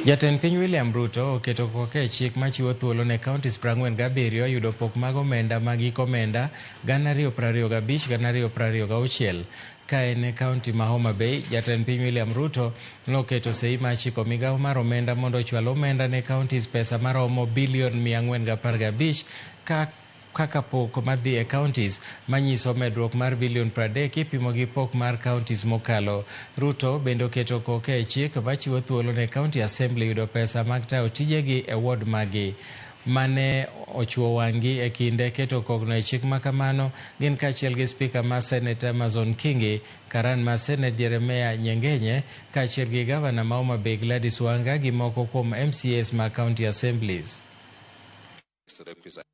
Jatend piny William Ruto oketo koke e chik machiwo thuolo ne counties 47 yudo pok mag omenda mag giko omenda 2025-2026. Ka en e kaunti ma Homa Bay, Jatend piny William Ruto noketo sei mar chiko migawo mar omenda mondo ochwal omenda ne counties pesa maromo bilion 415 ka kaka pok madhi e counties manyiso medruok mar bilion 30 kipimo gi pok mar counties mokalo. Ruto bende oketo koke e chik machiwo thuolo ne county assembly yudo pesa mag tayo tijegi e ward maggi. Mane ochuo wang'gi e kinde keto kogno e chik makamano gin kaachiel gi spika mar Senate Amason Kingi, karan mar Senate Jeremiah Nyegenye kaachiel gi gavana ma Homa Bay Gladys Wanga gi moko kuom MCAs mag county assemblies. Requisite.